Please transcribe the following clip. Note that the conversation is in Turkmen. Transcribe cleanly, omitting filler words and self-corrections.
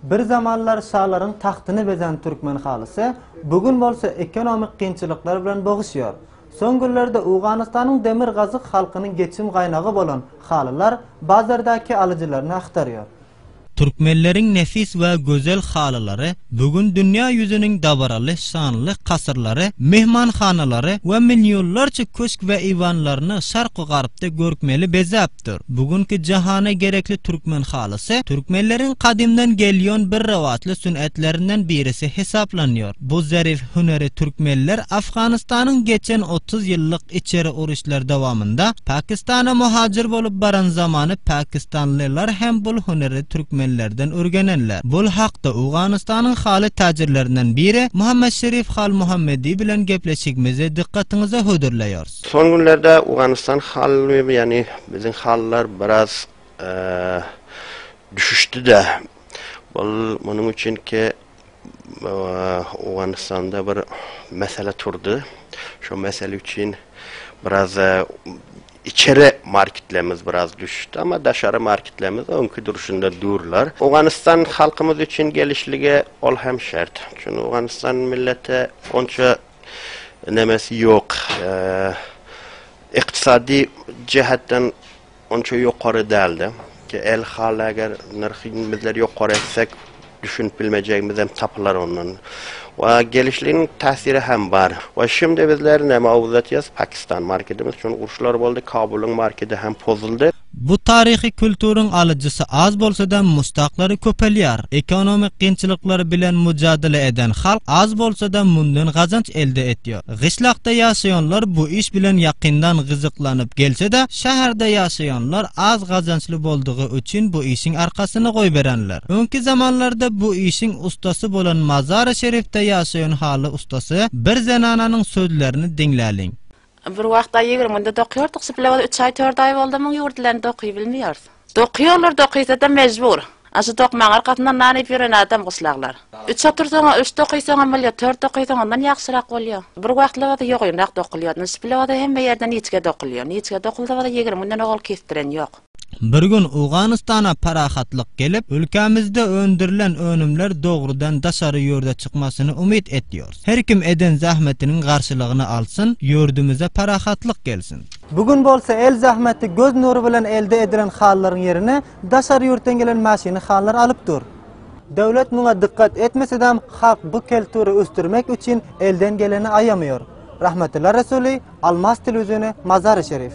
Bir zamanlar şalaryň tagtyny bezän türkmen halysy bu gün bolsa ekonomik kynçylyklar bilen boguşýar. Soň günlerde Owganystanyň demirgazyk halkynyň geçim gaýnagy bolan halylar bazardaky alyjylaryny agtarýar. Türkmenleriň nefis we gözel halylary bu gün dünýä ýüzüniň dabaraly, şanly kasyrlary, myhmanhanalary we millionlarça köşk we eýwanlaryny şark-u-garpda görkmeli bezäpdir. Bu günki jahana gerekli türkmen halysy türkmenleriň gadymdan gelýon bir rowaçly sünetlerinden birisi hesaplanýar. Bu zerif hüneri türkmenler Afganystanyň geçen 30 ýyllyk içeri uruşlar dowamynda Pakistana muhajir bolup baran zamany pakistanlylar hem bul hüneri türkmenlerden ürgenenler. Bul hakda Owganystanyň haly täjirlerinden biri Muhammet Şerif Hal Muhammedi bilen gepleşigimizi dykgatyňyza hödürleýäris. Son günlerde Owganystan haly ýagny biziň halylar biraz düşüşdi-de. Bul munuň üçin ki Owganystanda bir mesele turdy. Şo mesele üçin biraz içeri marketlerimiz biraz düşdi ama daşary marketlerimiz öňki durşunda durlar. Owganystan halkymyz üçin gelişlige ol hem şert. Çünki Owganystan milleti onça nemesi ýok. Ykdysady jähetden Onça ýokary däldi. Ki el haly eger nyrhyny bizler ýokary etsek düşünip bilmejegimiz hem tapylar ondan. We gelişligiň täsiri hem bar. We şimdi bizler näme uzatýas Pakistan marketimiz üçin uruşlar boldy Kabulyň marketi hem pozuldy. Bu taryhy kulturyň alyjysy az bolsada muşdaklary köpelýär. Ekonomik kynçylyklar bilen mujadele eden halk az bolsada mundan gazanç elde etýär. Gyşlakda ýaşaýanlar bu iş bilen ýakyndan gyzyklanyp gelse-de, şäherde ýaşaýanlar az gazançly boldugy üçin bu işiň arkasyny goýberenler. Öňki zamanlarda bu işiň ussasy bolan Mazary-Şerifde ýaşaýan haly ussasy bir zenananyň sözlerini diňläliň. Bir wagtda 20 günde dokýardyk, şu bilen 3 aý, 4 aý boldy, muň ýurtlaryny dokybilmeýäris. Dokýarlar, dokysa-da mejbur. A şu dokmaň arkasyndan nan iýip ýören adam gyşlaglar. Üç otursaň-a, üç dokysaňam bolýar, tört dokysaň ondan ýagşyrak bolýar. Bir wagtlar bolsa ýogynrak dokulýardy. Indi şu bile bolsa hemme ýerde niçge dokulýar. Niçge dokulsa bolsa 20 günden owal kesdiren ýok. Bir gün Owganystana parahatlyk gelip, ülkämizde öndürilen önümler dogrudan daşary ýurda çykmasyny umyt etýors. Her kim eden zähmetiniň garşylygyny alsyn, ýurdumyza parahatlyk gelsin. Bu gün bolsa el zähmeti göz nury bilen elde edilen halylaryň ýerine daşary ýurtdan gelen maşynly halylar alyp dur. Döwlet muňa dykgat etmesedem halk bu keltury ösdürmek üçin elden geleni aýamaýar. Rahmetulla Resuly, Almaz telewiziony, Mazary Şerif.